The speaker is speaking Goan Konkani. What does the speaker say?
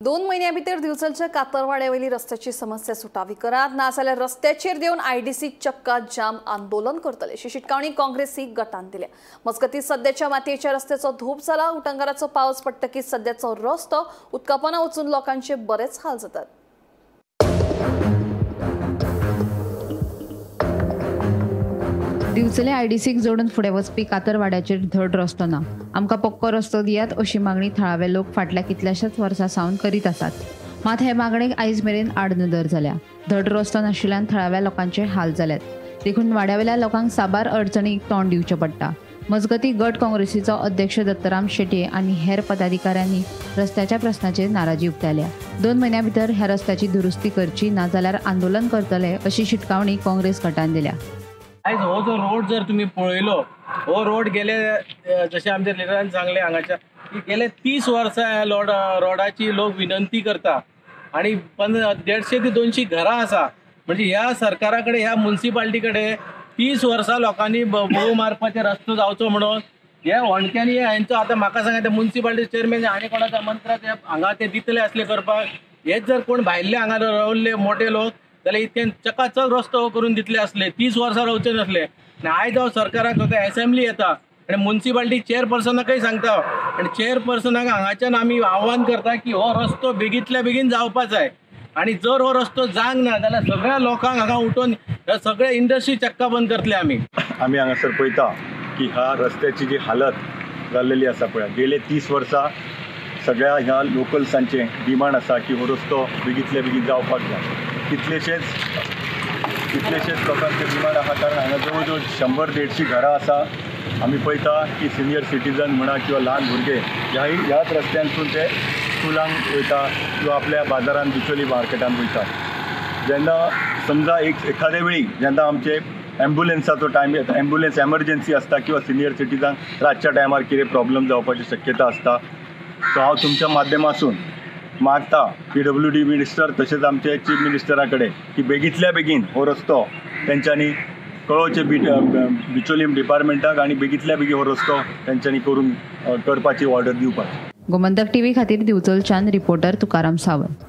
2 म्हयन्या भितर दिवचलच्या कातरवाड्यावेली रस्त्याची समस्या सुटावी करात, नाजाल्यार रस्त्याचेर देवन आयडीसी चक्का जाम आंदोलन करतले अशी शिटकावणी काँग्रेसी गटान दिल्या। मजगती सद्याच्या मातयेच्या रस्त्याचो धूप जाला। उटंगाराचो पावस पडटकीच सद्याचो रस्तो उदकापोना वचून लोकांचे बरेच हाल जातात। दिवचले आयडीसीक जोडून फुडें वचपी कातरवाड्याचेर धड रस्तो ना। आमकां पक्को रस्तो दियात अशी मागणी थळावे लोक फाटल्या कितल्याशाच वर्सां सावन करीत आसात। मात हे मागणेक आयज मेरेन आडनदर जाल्या। धड रस्तो नाशिल्ल्यान थळाव्या लोकांचे हाल जाल्यात, देखून वाड्यावेल्या लोकांक साबार अडचणीक तोंड दिवचें पडटा। मजगती गट काँग्रेसीचो अध्यक्ष दत्तराम शेट्ये आनी हेर पदाधिकाऱ्यांनी रस्त्याच्या प्रस्नाचेर नाराजी उक्तायल्या। 2 म्हयन्या भितर ह्या रस्त्याची दुरुस्ती करची ना जाल्यार आंदोलन करतले अशी शिटकावणी काँग्रेस गटान दिल्या। आयज हो जो रोड जर तुमी पळयलो, हो रोड गेले जशें आमच्या लिडरान सांगलें हांगाच्या की गेले 30 वर्सां ह्या रोडाची लोक विनंती करता आनी 150 ते 200 घरां आसा। म्हणजे ह्या सरकारा कडेन, ह्या मुन्सिपाल्टी कडेन 30 वर्सां लोकांनी भोव मारपाचे रस्तो जावचो म्हणून ह्या होंडक्यांनी हेंचो आतां म्हाका सांगा ते मुन्सिपाल्टी चेअरमॅन आनी कोणाच्या मंत्र्याक हांगा ते दितले आसले करपाक। हेच जर कोण भायले हांगा रावल्ले मोटे लोक जाल्यार इतक्यान चकाचक रस्तो करून दितले आसले, 30 वर्सां रावचे नासले। आनी आयज हांव सरकाराक आतां एसेंब्ली येता आनी मुन्सिपाल्टी चेअरपर्सनाकय सांगता आनी चेअरपर्सनाक हांगाच्यान आमी आव्हान करता की हो रस्तो बेगींतल्या बेगीन जावपा जाय आनी जर हो रस्तो जावंक ना जाल्यार सगळ्या लोकांक हांगा उठोवन सगळे इंडस्ट्री चक्का बंद करतले आमी। आमी हांगासर पळयता की ह्या रस्त्याची जी हालत जाल्लेली आसा पळय, गेले 30 वर्सां सगळ्या ह्या लोकल्सांचें डिमांड आसा की हो रस्तो बेगींतल्या बेगीन जावपाक जाय। कितलेशेच लोकांचे डिमांड आसा, कारण हांगा जवळ जवळ 100-150 घरां आसा। आमी पळयता की सिनियर सिटीजन म्हणा किंवा ल्हान भुरगे ह्याच रस्त्यांतसून ते स्कुलांक वयता किंवा आपल्या बाजारान बिचोली मार्केटान वयता। जेन्ना समजा एखाद्या वेळी जेन्ना आमचे ॲम्ब्युलन्साचो टायम येता, ॲम्ब्युलन्स एमर्जन्सी आसता किंवा सिनियर सिटीजन रातच्या टायमार कितें प्रॉब्लम जावपाची शक्यता आसता। सो हांव तुमच्या माध्यमासून मागता PWD minister तशेंच आमचे चीफ मिनिस्टरा कडेन की बेगींतल्या बेगीन हो रस्तो तेंच्यांनी कळोवचे बिचोलीम डिपार्टमेंटाक आनी बेगींतल्या बेगीन हो रस्तो तेंच्यांनी करून करपाची ऑर्डर दिवपाची। गोमंतक टीव्ही खातीर दिवचलच्यान रिपोर्टर तुकाराम सावंत।